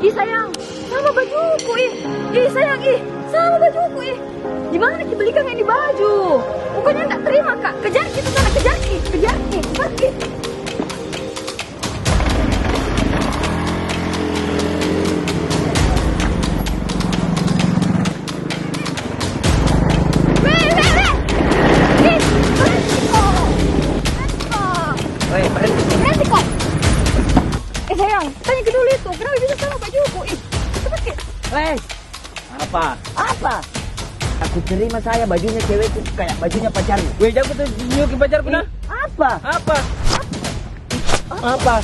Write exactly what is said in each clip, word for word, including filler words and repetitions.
Ih, sayang, sama bajuku, ih. Ih, sayang, ih, sama bajuku, ih. Di mana ki belikan ini baju? Pokoknya ndak terima ka. Kejar ki ke sana, kejar ki, kejar ki, kejar ki. Weh, weh, weh. Ih, berhenti ko. Berhenti ko. Weh, berhenti. Berhenti ko. Eh, sayang, tanya ke dulu itu, kenapa bisa sama bajuku? Ih, cepat ki. Weh. Apa? Apa? Aku terima saya bajunya cewekku kayak bajunya pacarmu. Weh, jangan kau tunjuki pacarku, nah. Apa? Apa? Apa?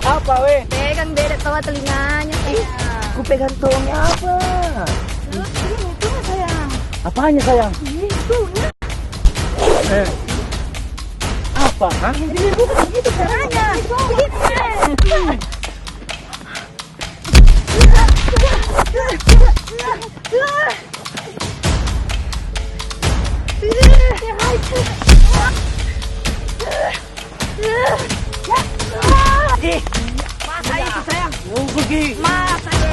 Apa, weh? Pegang beda tawa telinganya, sayang. Ku pegang tongnya apa? Loh, ini itunya, sayang. Apanya, sayang? Ini itunya. Eh. Apa, ha? Ini bukan begitu caranya. Begitu. Eh, masa itu, sayang? Mau pergi. Masa itu?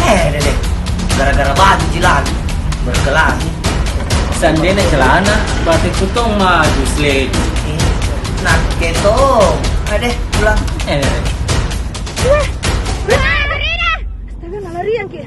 Eh, deh, deh. Gara-gara baju ji lagi. Berkelahi. Seandainya celana, berarti kutong maju, Slade. Eh, nah, keto. Ayo deh, pulang. Eh, deh, deh. Astaga, nalarian ki.